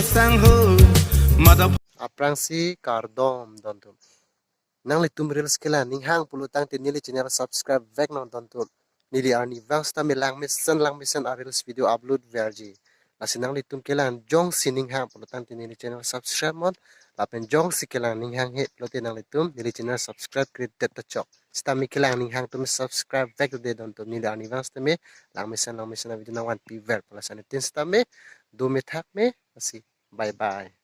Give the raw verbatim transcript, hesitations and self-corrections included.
Sangho, mother. Aphrangsi kardom don atum. Nanglitum reels kelang ninghang pulo tangte neli channel subscribe vek non don atum. Neli arnivang sitame langmesen langmesen a reels video upload verji. Lasi nanglitum kelang jongsi ninghang pulo tangte neli channel subscribe non. Lapen jongsi kelang ninghanghe pulote nanglitum neli channel subscribe kre det ta chok. Sitame kelang ninghang atum subscribe vek de don atum, neli arnivang sitame langmesen langmesen a video nangvanpi ver. Pulo sani tin sitame dome thakme, lasi bye bye.